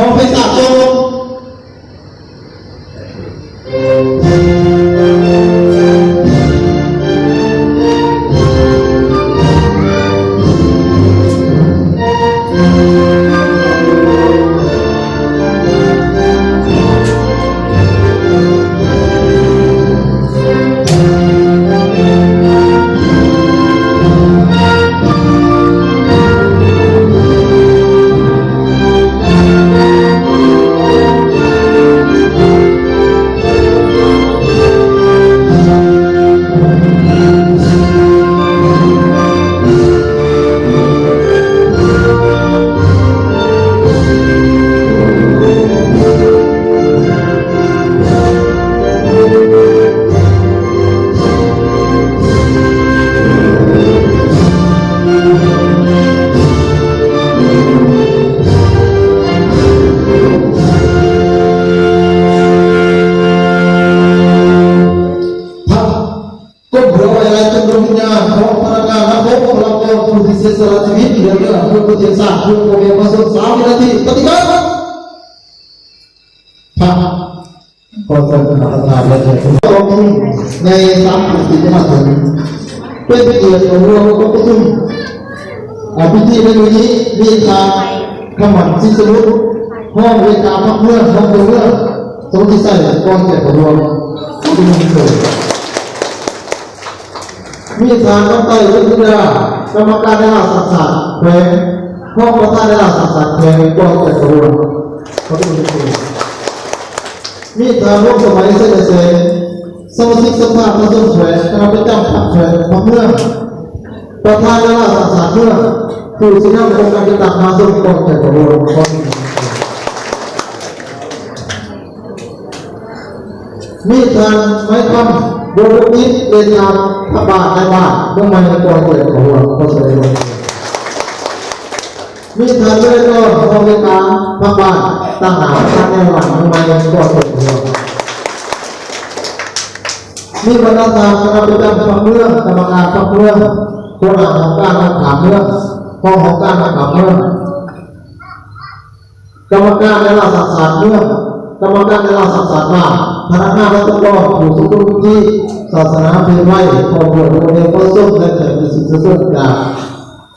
ຂອງເພສັດໂຊລົມ. ກົມເພື່ອໄວ້ອາລັຍເຖິງດວງວິນຍານຂອງພະນັກງານຮັກໂຮມບຸກຄະລາກອນຜູ້ທີ່ເສຍສະຫຼະຊີວິດເພື່ອເມືອງ ເພື່ອປະເທດຊາດ ເພື່ອພໍ່ແມ່ປະຊາຊົນ ສາມວິນາທີ ປະຕິບັດ. ພະ ຂໍເຊີນທ່ານປະທານ ແລະ ແຂກຜູ້ມີກອງທຶນໃນສາມປີທີ່ຈະມາເຖິງ. ເປັນກຽດຂອງຮ່ວມກອງປະຊຸມ ອາ ພິທີໃນມື້ນີ້ ມີທ່ານ ຄຳໝັນ ສິດສະບຸດ ຮອງເລຂາພັກເມືອງ ຮອງເຈົ້າເມືອງ ສະຫວັດດີໄຊ ກອງແຂກຜູ້ຮ່ວມ ມີທ່ານ ຄຳໄຕ້ ວິທະຍາ ກຳມະການແນວລາວສ້າງຊາດແຂວງ ຮອງປະທານແນວລາວສ້າງຊາດແຂວງ ກອງແຂກຜູ້ຮ່ວມ ຂໍເຊີນ. ມີທ່ານ ວົງສະໄໝ ໄຊຍະແສງ ສະມາຊິກສະພາປະຊາຊົນແຂວງ ຄະນະປະຈຳພັກແຂວງ ພັກເມືອງ ປະທານແນວລາວສ້າງຊາດເມືອງ ຜູ້ຊີ້ນຳອົງການຈັດຕັ້ງມະຫາຊົນ ກອງແຂກຜູ້ຮ່ວມ. ມີທ່ານ ໄມຄຳ ວົງວົງຈິດ ເລຂາພັກບ້ານນາຍບ້ານເມືອງໃໝ່ ກອງແຂກຜູ້ຮ່ວມ ຂໍສະແດງຄວາມເຊີນ. ມີທ່ານ ວິໄລກອນ ຮອງເລຂາພັກບ້ານ ຕາງໜ້າປະທານແນວລາວເມືອງໃໝ່ ກອງແຂກຜູ້ຮ່ວມ. ມີບັນດາທ່ານຄະນະປະຈຳພັກເມືອງ, ກຳມະການພັກເມືອງ, ຫົວໜ້າຫ້ອງການນຳຂ້າມເມືອງ, ຮອງຫ້ອງການນຳຂ້າມເມືອງ, ກຳມະການແນວລາວສ້າງຊາດເມືອງ, ກຳມະການແນວລາວສ້າງຊາດບ້ານ, ພະນັກງານລັດຖະກອນ, ຜູ້ສົມຮູ້ພິທີ, ສາສະໜາ, ເພນໄວ, ຄອບຄົວ, ພໍ່ແມ່ປະຊາຊົນ ແລະ ແຂກທີ່ສະເໜີຈາກ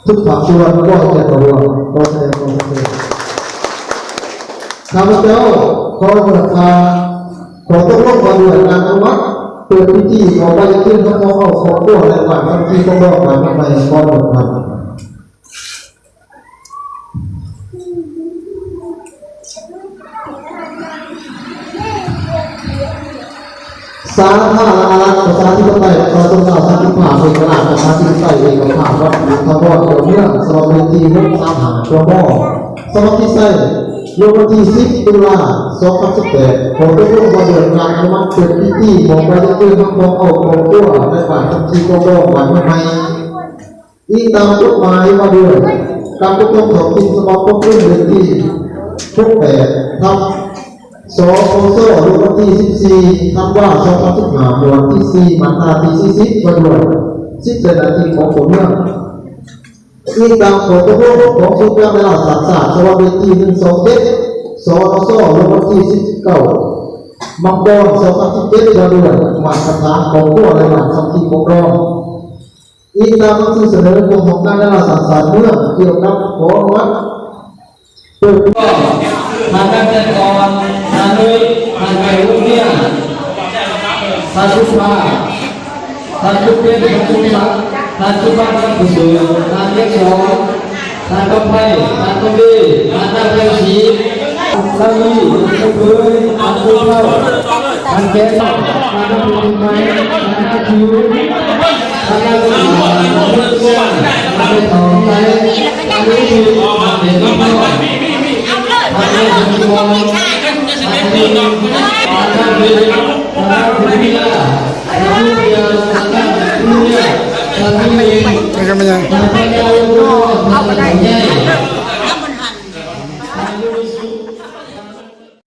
ທຸກພາກສ່ວນ ຂໍໃຫ້ກຽດຕໍ່ຮ່ວມ ຂໍສະແດງຄວາມເຊີນ. ຂ້າພະເຈົ້າຂໍອະນຸມັດ ຂໍຕົກລົງວ່າດ້ວຍການອະນຸມັດເປີດພິທີ ຂໍໄປເຊີນຮັບຮອງເອົາຄອບຄົວ ແລະ ບ້ານສາມັກຄີປົກຄອງບ້ານເມືອງໃໝ່ ຂໍອະນຸມັດ. ສາທາລະນະລັດ ປະຊາທິປະໄຕ ປະຊາຊົນລາວ ສັນຕິພາບ ເອກະລາດ ປະຊາທິປະໄຕ ເອກະພາບ ວັດທະນະທຳ ເຈົ້າເມືອງ ສະບັບເລກທີຫົກສາມຫ້າ ກມ ສະຫວັດດີໄຊ ລົງວັນທີສິບ ຕຸລາ ສອງພັນສິບແປດ ຂໍຕົກລົງວ່າດ້ວຍການອະນຸມັດເປີດພິທີມອບໃບເຊີນຮັບຮອງເອົາຄອບຄົວ ໃນບ້ານສາມັກຄີປົກຄອງບ້ານເມືອງໃໝ່. ອີງຕາມກົດໝາຍວ່າດ້ວຍການປົກຄອງທ້ອງຖິ່ນ ສະບັບປົກຄອງເດືອນທີຫົກແປດ ທັບ ສພສ ລົງວັນທີສິບສີ່ ທັນວາ ສອງພັນສິບຫ້າ ເມື່ອວັນທີສີ່ ມາດຕາທີສີ່ສິບ ວ່າດ້ວຍສິດ ແລະ ໜ້າທີ່ຂອງຕົວເມືອງ. ອີງຕາມຂໍ້ຕົກລົງຂອງສູນກາງແນວລາວສ້າງຊາດ ສະບັບເລກທີໜຶ່ງສອງເຈັດ ສນສ ລົງວັນທີສິບເກົ້າ ມັງກອນ ສອງພັນສິບເຈັດ ວ່າດ້ວຍມາດຕະຖານຄອບຄົວ ແລະ ບ້ານສາມັກຄີປົກຄອງ. ອີງຕາມໜັງສືສະເໜີຂອງຫ້ອງການແນວລາວສ້າງຊາດເມືອງ ກ່ຽວກັບຂໍອະນຸມັດເປີດ ທ່ານ ນາງແຕງອ່ອນ ທ່ານ ນຸ້ຍ ທ່ານ ໄກ່ວົງເນຍ ທ່ານ ສຸພາ ທ່ານ ຈຸເປັນ ທ່ານ ຈຸສັກ ທ່ານ ຈຸບັນ ທ່ານ ຜູ້ເສີມ ທ່ານ ເລັກສອນ ທ່ານ ກຳໄພ ທ່ານ ທອງດີ ທ່ານ ນາງ ແພວສີ ສາມີ ທ່ານ ເບີຍ ທ່ານ ຄົນເຖົ້າ ທ່ານ ແກນ ທ່ານ ຜູ້ໃໝ່ ທ່ານ ອາຄິວ ທ່ານ ນາງ ສາວ ທ່ານ ເປັນທອງໄຊ ທ່ານ ອຸທິດ ທ່ານ ເດຊະພອນ ທ່ານ ເດຊະພອນ ທ່ານ ເດຊະພອນ ທ່ານ ເດຊະພອນ ນີ້ກໍແມ່ນຫຍັງ? ເອົາກໍໄດ້.